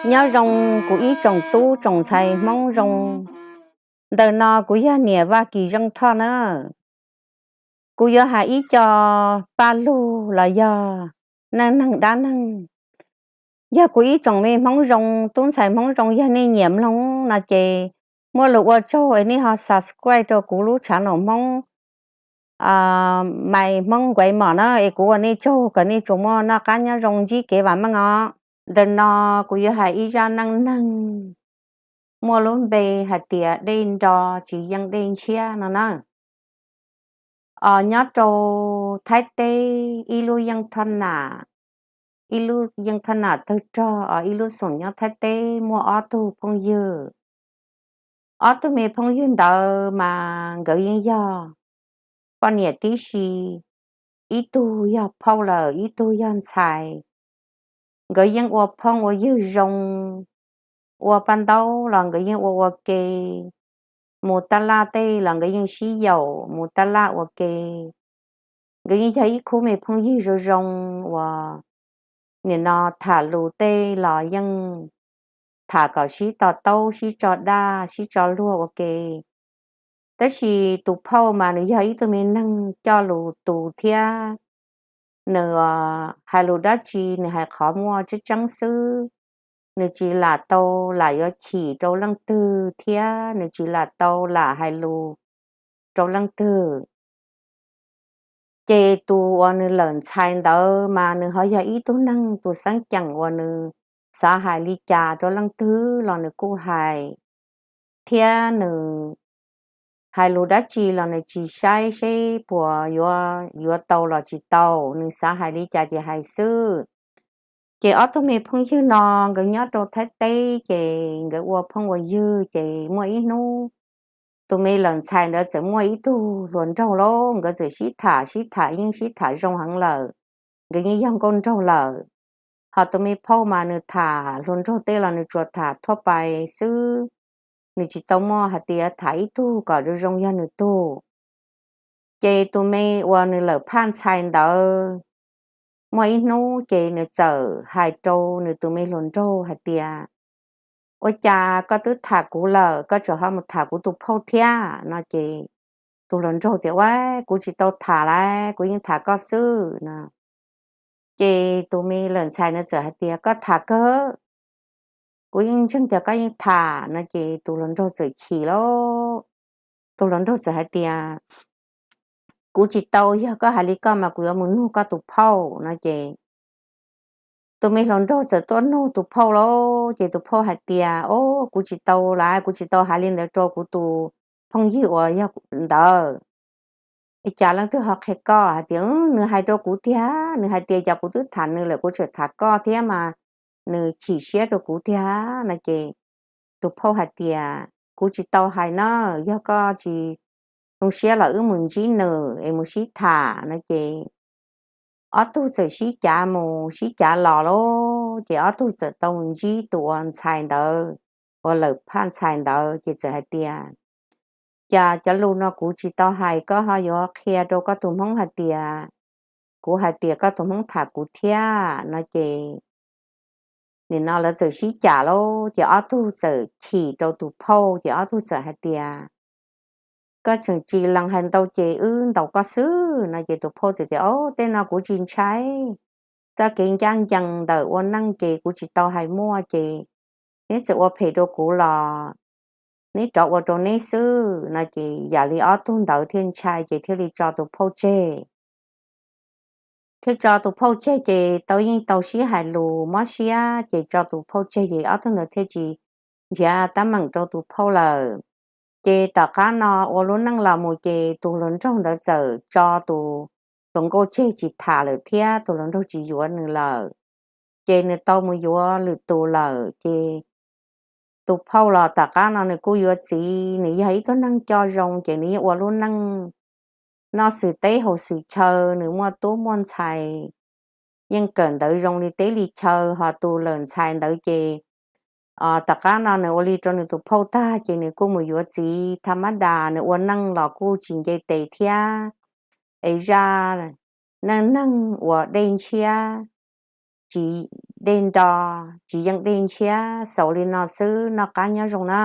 Nyob zoo kuv ib tsoom tub tsoom ntxhais Hmoob zoo. Ntawm no kuv yog niam Vaj Kis Zeej Thoj na. Kuv yuav hais ib co paj lug los yog neej neeg dab neeg. Yog kuv ib tsoom me Hmoob zoo, tub ntxhais Hmoob zoo, yog nej nyiam mloog no ces muaj lus ua tsaug es nej ho subscribe rau kuv lub channel Hmoob, Maiv Hmoob Nkuav Mom na, es kuv ua nej tsaug kom nej tsuas muaj noj qab nyob zoo ntsib kev vam meej os. Ntawm no kuv yuav hais ib zaj neej neeg muaj lub npe hais tias dej nro tsis yeej dej ntshiab no na. Os, nyob rau Thaib teb ib lub yeej thoj nam, ib lub yeej thoj nam tawg rog os, ib lub xeem nyob Thaib teb muaj ob tug phooj ywg. Ob tug me phooj ywg ntawd mas nkawd yeej yog poj niam tib si, ib tug yog phauj lawm, ib tug yog ntxhais. Nkawd yeej ua phooj ua ywg zoo, ua paj ntaub los nkawd yeej ua ua ke, mus taj laj tej los nkawd yeej sib yaum mus taj laj ua ke. Nkawd yeej yog ib khub me phooj ywg zoo zoo uas nim no tham lus tej los yeej tham kom sib to taub, sib tso dag, sib tso luag ua ke. Tab sis tus phauj mas nws yog ib tug me neeg coj lus tus thiab, nws hais lus dab tsi nws hais qhov muaj tseeb tseeb xwb. Nws tsis lam tau lam yuav chim rau leej twg thiab nws tsis lam tau lam hais lus rau leej twg. Ces tus uas nws lawm ntxhais ntawd mas nws ho yog ib tug neeg tus xeeb ceem uas nws xav hais li cas rau leej twg los nws kuj hais, thiab nws hais lus dab tsi los nws tsis saib seb puas yuav yuav tau los tsis tau, nws xav hais li cas ces hais xwb. Ces ob tug me phooj ywg no nkawd nyob rau Thaib teb ces nkawd ua phooj ua ywg ces muaj ib hnub tus me lawm ntxhais ntawd txawm muaj ib tug hluas nraug lauj, nkawd txawm sib tham sib tham yeej sib tham zoo heev lawm, nkawd yeej yog nkauj nraug lawm. Ho tus me phauj mas nws tham hluas nraug tej los nws tsuas tham thuaj pais xwb, nws tsis tau muaj hais tias tham ib tug kom zoo zoo yog nws tug. Ces tus me uas nws lawm phaj ntxhais ntawd muaj ib hnub ces nws txawm hais rau nws tus me hluas nraug hais tias, ua cas koj twb tham kuv lawm koj tseem ho mus tham kuv tus phauj thiab no? Ces tus hluas nraug tias, ua, kuv tsis tau tham lawm, kuv yeej tham koj xwb no. Ces tus me lawm ntxhais no txawm hais tias, koj tham kawg, kuv yeej ntseeg tias koj yeej tham no. Ces tus hluas nraug txawm chim lauj, tus hluas nraug txawm hais tias, kuv tsis tau, yog koj hais li koj mas kuv yuav mus nug koj tus phauj no. Ces tus me hluas nraug txawm tuaj nug tus phauj lauj, ces tus phauj hais tias, o, kuv tsis tau lawm, kuv tsis tau hais li ntawd rau kuv tus phooj ywg uas yog ntawd. Cas leej twg ho qhia koj? Hais tias, nws hais rau kuv tiag, nws hais tias cas kuv twb tham nws lawm kuv tseem tham koj thiab mas nws chim siab rau kuv tiag no. Ces tus phauj hais tias, kuv tsis tau hais na, yog koj tsis zoo siab los wb mus ntsib nws es mus sib tham no. Ces ob tug txawm sib cav mus sib cav los lauj, ces ob tug txawm tau mus ntsib tus uas ntxhais ntawd, uas lawm phaj ntxhais ntawd, ces txawm hais tias, cas cov lus no kuv tsis tau hais koj ho yuav qhia rau koj tus hmoob hais tias kuv hais tias koj tus hmoob tham kuv thiab no. Ces nim no lawv txawm sib cav lauj, ces ob tug txawm chim rau tus phauj, ces ob tug txawm hais tias, koj tseem tsis lees hais ntau ces wb ntaus koj xwb no. Ces tus phauj txawm tias, o, tej no kuv tsis ntshai, txoj kev ncaj ncees ntawm ua neej ces kuv tsis tau hais muaj, ces neb txawm ua phem rau kuv los neb rov ua rau neb xwb no. Ces yam li ob tug ntawd thiaj ntshai ces thiaj li tso tus phauj tseg. Thiaj tso tus phauj tseg ces tau yeej tau sib hais lus mob siab ces tso tus phauj tseg ces ob tug ntawd thiaj tsis nrhiav teeb meem rau tus phauj lawm. Ces tom qab no ua lub neej los mus ces tus hluas nraug ntawd txawm tso tus hluas nkauj tseg tsis tham lawm thiab tus hluas nraug tsis yuav nws lawm. Ces nws tau mus yuav lwm tus lawm ces tus phauj los tom qab no nws kuj yuav txiv, nws yog ib tug neeg coj zoo ces nws yeej ua lub neej noj xwm teb haus xwm chaw, nws muaj tub muaj ntxhais yeej kawm ntawv zoo li teb li chaw. Ho tus lawm ntxhais ntawd ces tom qab no nws ua li rau nws tus phauj tag ces nws kuj mus yuav txiv tha mab das, nws ua neej los kuj tsis nce tes thiab. Es zaj neej neeg uas dej ntshiab tsis dej nro, tsis yeej dej ntshiab, xaus li no xwb, noj qab nyob zoo na.